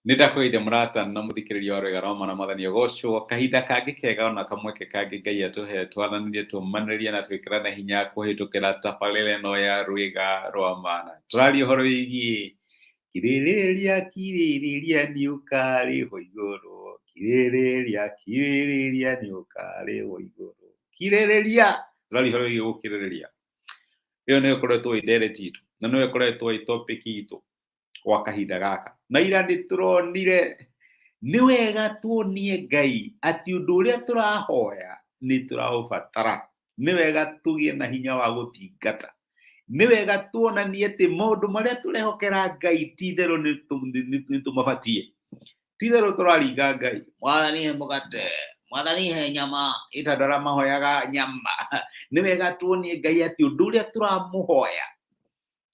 Nĩ ndakũgeithia mũrata na mũthikĩrĩria wa Rwĩga rwa Mwana Mwathani agocwo. Kahinda kangĩ kega ona kamweke kangĩ Ngai atũhe twaranĩrie tũmanĩrie na twĩkĩrane hinya kũhĩtũkĩra tabarĩra ĩno ya Rwĩga rwa Mana. Tũraria ũhoro wĩgiĩ kirĩrĩria kirĩrĩria nĩ ũkarĩhwo igũrũ, kirĩrĩria kirĩrĩria nĩ ũkarĩhwo igũrũ, kirĩrĩria. Tũraria ũhoro wĩgiĩ gũkirĩrĩria. Ĩyo nĩyo ĩkoretwo ĩ ndereti itũ na nĩyo ĩkoretwo ĩ topic itũ gwa kahinda gaka. Na ira nĩ tũronire nĩ wega tuonie Ngai atĩ ũndũ ũrĩa tũrahoya nĩ tũraũbatara. Nĩ wega tũgĩe na hinya wa gũthingata. Nĩ wega tuonanie atĩ maũndũ marĩa tũrehokera Ngai ti itherũ nĩ tũmabatiĩ. Ti itherũ tũraringa Ngai, Mwathani he mũgate, Mwathani he nyama, ĩta andũ arĩa mahoyaga nyama. Nĩ wega tuonie Ngai atĩ ũndũ ũrĩa tũramũhoya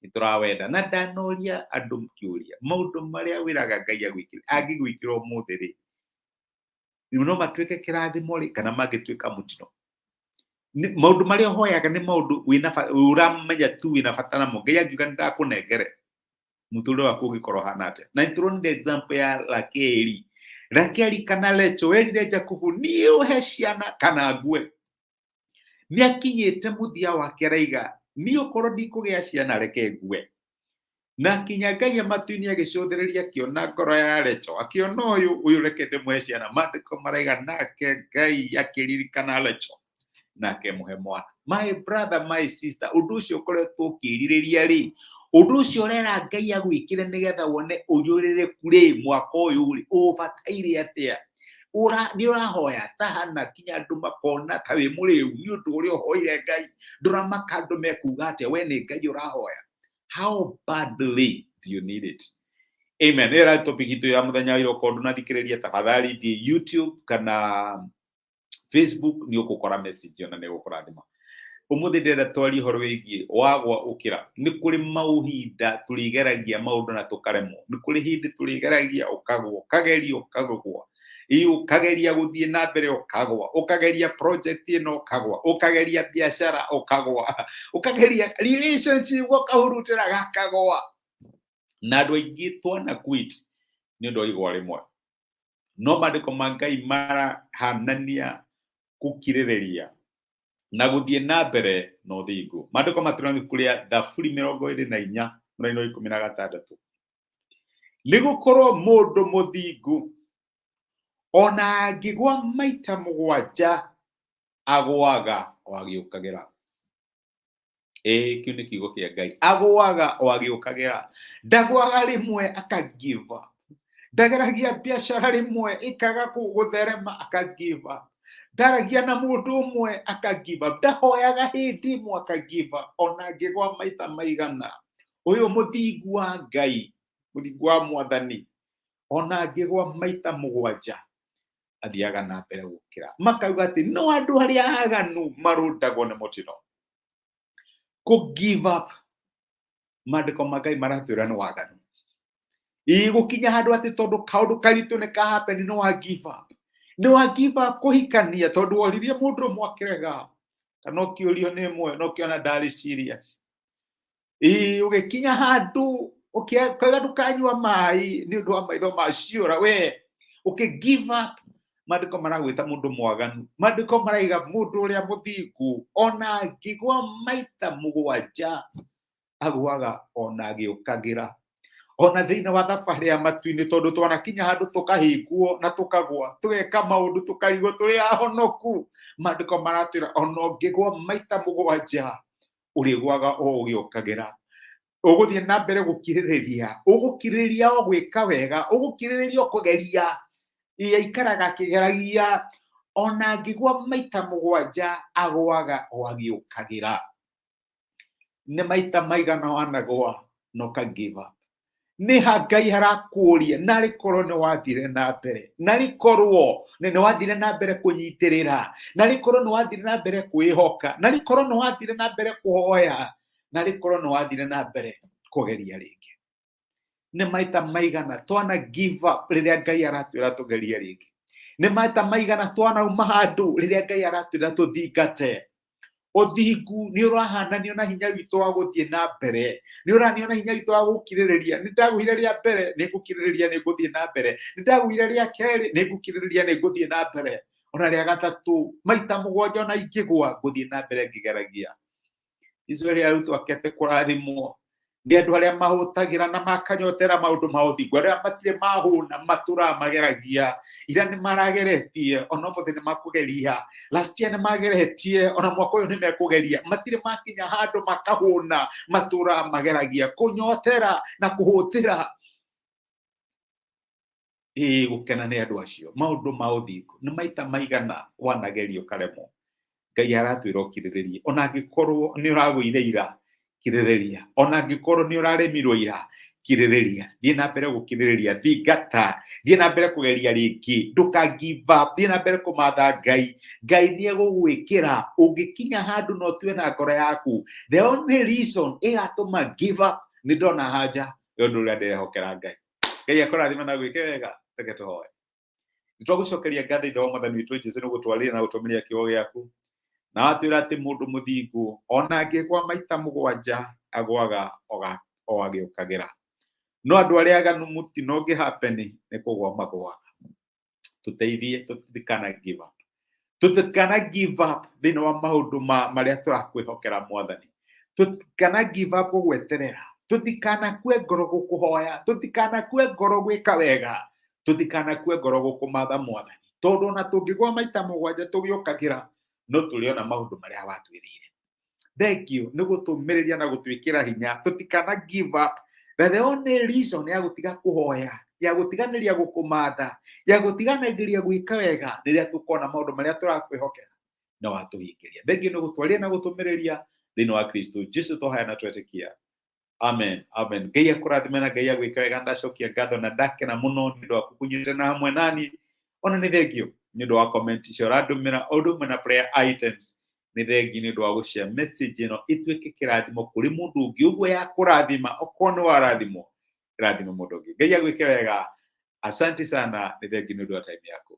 nĩ tũrawenda. Na ndanoria andũ kĩũria, maũndũ marĩa wĩraga Ngai agwĩkĩre, angĩgwĩkĩra ũmũthĩ rĩ, no matuĩke kĩrathimo rĩ, kana mangĩtuĩka mũtino? Maũndũ marĩa ũhoyaga nĩ maũndũ ũramenya tu wĩna bata namo. Ngai angiuga nĩ ndakũnengere, mũtũrĩre waku ũngĩkorwo ũhana atĩa? Na nĩtũronire example ya Rakeli. Rakeli kana Lecho werire Jakubu, niĩ ũhe ciana kana ngue. Nĩ akinyĩte mũthia wake araiga, niĩ okorwo ndikũgĩa ciana reke ngue. Na kinya Ngai matu-inĩ agĩcũthĩrĩria akĩona ngoro ya Lecho, akĩona ũyũ, ũyũ reke ndĩmũhe ciana. Maandĩko maraiga nake Ngai akĩririkana Lecho nake mũhe mwana. My brother, my sister, ũndũ ũcio ũkoretwo ũkĩrirĩria rĩ, ũndũ ũcio ũrera Ngai agwĩkĩre nĩgetha wone ũiyũrĩrĩku rĩ, mwaka ũyũ rĩ, ũbataire atĩa? Ura, nĩ ũrahoya ta Hana kinya andũ makona ta wĩ mũrĩu nĩ ũndũ ũrĩa ũhoire Ngai. Ndũramaka andũ mekuga atĩa, we nĩ Ngai ũrahoya. How badly do you need it? Amen. Ĩyo ĩrarĩ topic itũ ya mũthenya wa ira. Okorwo ndũnathikĩrĩria, tafadhali thiĩ YouTube kana Facebook, nĩ ũgũkora message ona nĩ ũgũkũrathima. Ũmũthĩ ndĩrenda twarie ũhoro wĩgiĩ wagwa ũkĩra. Nĩ kũrĩ maũhinda tũrĩgeragia maũndũ na tũkaremwo. Nĩ kũrĩ hĩndĩ tũrĩgeragia ũkagwa, ũkageria ũkagwa, ĩ ũkageria gũthiĩ na mbere ũkagwa, ũkageria project ĩno ũkagwa, ũkageria biacara ũkagwa, ũkageria relationship ũkahurutĩra gakagwa. Na andũ aingĩ twana quit nĩ ũndũ wa igwa rĩmwe. No maandĩko ma Ngai marahanania gũkirĩrĩria na gũthiĩ na mbere na ũthingu. Maandĩko matũra ibuku rĩa Thaburi 24 mũraini wa 16. Nĩ gũkorwo mũndũ mũthingu ona angĩgwa maita mũgwanja agũaga o agĩũkagĩra. Ĩĩ, kĩu nĩ kiugo kĩa Ngai. Agũaga o agĩũkagĩra. Ndagũaga rĩmwe aka give up. Ndageragia biacara rĩmwe ĩkaga gũtherema aka give up. Ndaragia na mũndũ ũmwe aka give up. Ndahoyaga hĩndĩ ĩmwe aka give up. Ona angĩgwa maita maigana. Ũyũ mũthingu wa Ngai, mũthingu wa Mwathani, ona angĩgwa maita mũgwanja athiaga na mbere gũkĩra. Makauga atĩ no andũ arĩa aganu marũndagwo nĩ mũtino. Kũ give up, maandĩko ma Ngai maratwĩra nĩ waganu. Ĩ gũkinya handũ atĩ tondũ kaũndũ karitũ nĩ ka happen nĩ wa give up. Nĩ wa give up kũhikania tondũ woririe mũndũ ũmwe akĩrega, kana ũkĩũrio nĩ ĩmwe na ũkĩona ndarĩ serious. Ĩĩ ũgĩkinya handũ ũkĩaga ndũkanyua maĩ nĩ ũndũ wa maitho ma ciũra, we ũkĩ give up. Maandĩko maragwĩta mũndũ mwaganu. Maandĩko maraiga mũndũ ũrĩa mũthingu ona angĩgwa maita mũgwanja agũaga ona agĩũkagĩra. Ona thĩinĩ wa thabarĩ ya matu-inĩ, tondũ twanakinya handũ tũkahĩngwo na tũkagwa, tũgeka maũndũ tũkarigwo tũrĩ ahonoku, maandĩko maratwĩra ona ũngĩgwa maita mũgwanja ũrĩgwaga o ũgĩũkagĩra. Ũgũthiĩ na mbere gũkirĩrĩria, ũgũkirĩrĩria o gwĩka wega, ũgũkirĩrĩria o kũgeria. Aikaraga akĩgeragia, ona angĩgwa maita mũgwanja agwaga o agĩũkagĩra. Nĩ maita maigana wanagwa na ũka give up? Nĩ ha Ngai harakũria, narĩ korwo nĩ wathire na mbere, narĩ korwo nĩ wathire na mbere kũnyitĩrĩra, narĩ korwo nĩ wathire na mbere kwĩhoka, narĩ korwo nĩ wathire na mbere kũhoya, narĩ korwo nĩ wathire na mbere kũgeria rĩngĩ. Nĩ maita maigana twana give up rĩrĩa Ngai aratwĩra tũgerie rĩngĩ? Nĩ maita maigana twanauma handũ rĩrĩa Ngai aratwĩra tũthingate? Ũthingu nĩ ũrahananio na hinya witũ wa gũthiĩ na mbere, nĩ ũrahananio na hinya witũ wa gũkirĩrĩria. Nĩ ndagũire rĩa mbere, nĩ ngũkirĩrĩria, nĩ ngũthiĩ na mbere. Nĩ ndagũire rĩa kerĩ, nĩ ngũkirĩrĩria, nĩ ngũthiĩ na mbere. Ona rĩa gatatũ, maita mũgwanja ona ingĩgwa, ngũthiĩ na mbere ngĩgeragia. Jesu erire arutwo ake atĩ kũrathimwo nĩ andũ arĩa mahũtagĩra na makanyotera maũndũ ma ũthingu, arĩa matirĩ mahũna matũraga mageragia. Ira nĩ marageretie, ona ũmũthĩ nĩ makũgeria. Last year nĩ mageretie, ona mwaka ũyũ nĩ mekũgeria. Matirĩ makinya handũ makahũna, matũraga mageragia. Kũnyotera na kũhũtĩra, ĩĩ gũkena nĩ andũ acio. Maũndũ ma ũthingu nĩ maita maigana wanageria ũkaremwo. Ngai aratwĩra ũkirĩrĩrie, ona angĩkorwo nĩ ũragũire ira, kirĩrĩria. Ona angĩkorwo nĩ ũraremirwo ira, kirĩrĩria. Thiĩ na mbere gũkirĩrĩria, thingata, thiĩ na mbere kũgeria rĩngĩ, ndũka give up, thiĩ na mbere kũmatha Ngai. Ngai nĩ egũgwĩkĩra. Ũngĩkinya handũ na ũtue na ngoro yaku, the only reason ĩgatũma give up nĩ ndona haja ya ũndũ ũrĩa ndĩrehokera Ngai. Ngai akũrathime na gwĩke wega. Reke tũhoe. Nĩtwagũcokeria ngatho Ithe wa Mwathani witũ Jesũ nĩ gũtwarĩria na gũtũmĩria kiugo gĩaku, na watwĩra atĩ mũndũ mũthingu ona angĩgwa maita mũgwanja agwaga o agĩũkagĩra, no andũ arĩa aganu mũtino ũngĩ happen nĩ kũgwa magwaga. Tũteithie tũtikana give up, tũtikana give up thĩinĩ wa maũndũ ma marĩa tũrakwĩhokera Mwathani. Tũtikana give up gũgweterera, tũtikanakue ngoro gũkũhoya, tũtikanakue ngoro gwĩka wega, tũtikanakue ngoro gũkũmatha Mwathani, tondũ ona tũngĩgwa maita mũgwanja tũgĩũkagĩra, no tũrĩona maũndũ marĩa watwĩrĩire. Thank you nĩ gũtũmĩrĩria na gũtwĩkĩra hinya tũtikana give up. That the only reason ya gũtiga kũhoya, ya gũtiganĩria gũkũmatha, ya gũtiganĩria gwĩka wega, rĩrĩa tũkona maũndũ marĩa tũrakwĩhokera na watũhingĩria. Thank you nĩ gũtwaria na gũtũmĩrĩria thĩinĩ wa Kristo Jesu tũhaya na twetĩkia. Amen, amen. Ngai akũrathime na Ngai agwĩka wega. Ndacokia ngatho na ndakena mũno nĩ ũndũ waku kũnyitana hamwe nani. Ona nĩ thengio nĩ ũndũ wa comment icio ũrandũmĩra, o ũndũ ũmwe na prayer items. Nĩ thengi nĩ ũndũ wa gũshare message ĩno ĩtuĩke kĩrathimo kũrĩ mũndũ ũngĩ, ũguo ya kũrathima. Okorwo nĩ warathimwo, kĩrathime mũndũ ũngĩ. Ngai agwĩke wega. Asante sana, nĩ thengi nĩ ũndũ wa time yaku.